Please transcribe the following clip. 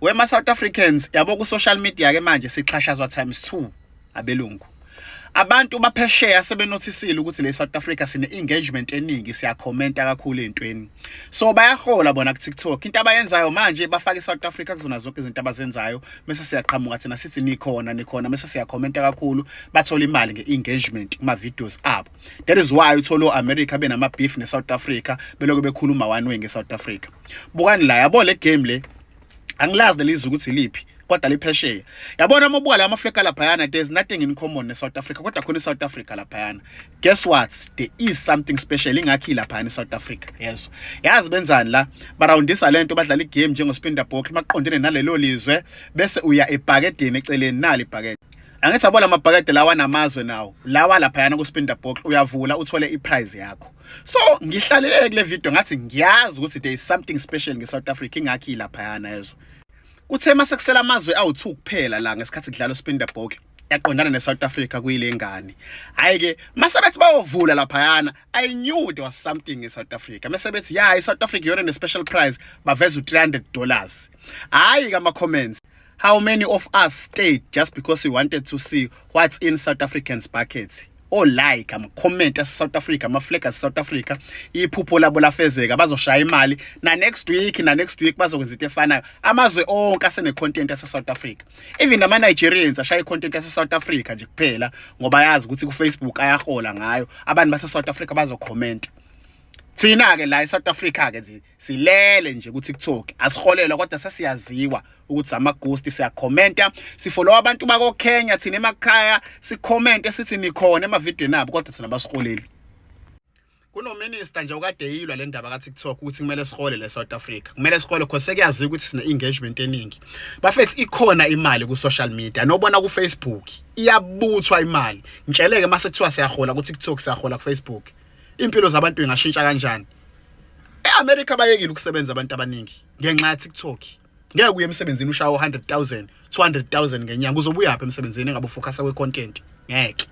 Wema South Africans, yabo, ku social media ke manje sixhashazwa times 2 abelungu. Abantu baphesheya sebenothisile ukuthi le South Africa sine engagement eningi, siyakhomenta kakhulu ezintweni. So bayahola bona ku TikTok. Into abayenzayo manje, bafaka iSouth Africa kuzona zonke izinto abazenzayo, bese siyaqhamuka thina sithi nikhona, nikhona, bese siyakhomenta kakhulu, bathola imali ngeengagement kuma videos abo. That is why uthola oAmerica benama beef neSouth Africa, beloko bekhuluma one way ngeSouth Africa. Bukani la, yabo, le game le, angilazi lelizwe ukuthi liphi, kodwa liphesheya. Yabona, uma ubuka la ama-flag laphayana, there's nothing in common ne-South Africa, kodwa khona i-South Africa laphayana. Guess what? There is something special, ingakhi laphayana i-South Africa. Yezwa, yazi benzani la? Barawundisa lento, badlala igame njengo-spin the bottle maqondene nalelo lizwe, bese uya ebhakedeni eceleni. Nali ibhakede, angithi? Yabo, lamabhakede lawa namazwe nawo lawa laphayana ku-spin the bottle, uyavula uthole i-prize yakho. So ngihlalele kule video, ngathi ngiyazi ukuthi there is something special nge-South Africa, ingakhi laphayana. Yezwa, kuthe mase kusela amazwe awu2 kuphela la ngesikhathi kudlala uspin the bottle, yaqondana neSouth Africa kuyile ngane. Hayi ke, mase bethi bayovula laphayana, I knew there was something in South Africa. Mase bethi yeah, iSouth Africa yona ne special prize, baveza u$300. Hayi ke, ama comments: "How many of us stayed just because we wanted to see what's in South Africans' buckets?" O like ama comment ase South Africa, ama flag ase South Africa. Iphupho labo lafezeka, bazoshaya imali na next week, na next week bazokwenza into efanayo. Amazwe onke asene content ase South Africa, even ama Nigerians ashaya content ase South Africa nje kuphela ngoba yazi ukuthi ku Facebook ayahola ngayo, abantu base South Africa bazokhomenta. Thina ke la eSouth Africa ke nje silele nje ku TikTok, asiholelwa, kodwa sesiyaziwa ukuthi ama ghost, siyakhomenta, sifollow abantu bako Kenya thina emakhaya, sikhomente sithi nikhona emavidweni abo, kodwa thina basiholeli. Kunominister nje okade eyilwa le ndaba ka-TikTok ukuthi kumele sihole le South Africa, kumele sihole because sekuyaziwa ukuthi sine engagement eningi. Bafethu, ikhona imali ku social media, nobona ku Facebook iyabuthwa imali. Ngitsheleke, mase kuthiwa siyahola ku TikTok, siyahola ku Facebook, impilo zabantu ingashintsha kanjani? eAmerica bayekile ukusebenza abantu abaningi ngenxa ya TikTok. Ngeke uye emsebenzini ushaye 100,000, 200,000 ngenyanga. Uzobuya phi emsebenzini engabe ufocusa kwe content? Ngeke.